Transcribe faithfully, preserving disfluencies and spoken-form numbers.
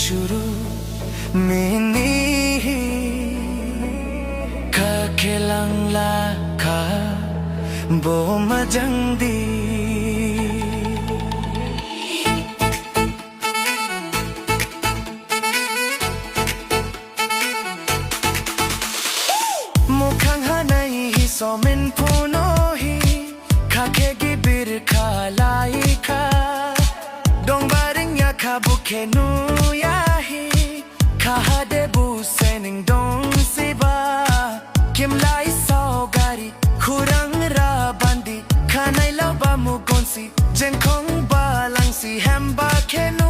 Suru mini hi kha khe lang la kha bo majang di. Mukhang ha nai hi somin phuno hi kha khe gibir kha lai kha. Dongba ringya kha bo khe nuya hi. Kha hade bo sening dong siba. Khim lai saogari khurang ra bandi. Kha nai laoba mugonsi jengkhong ba langsi hemba khe nu.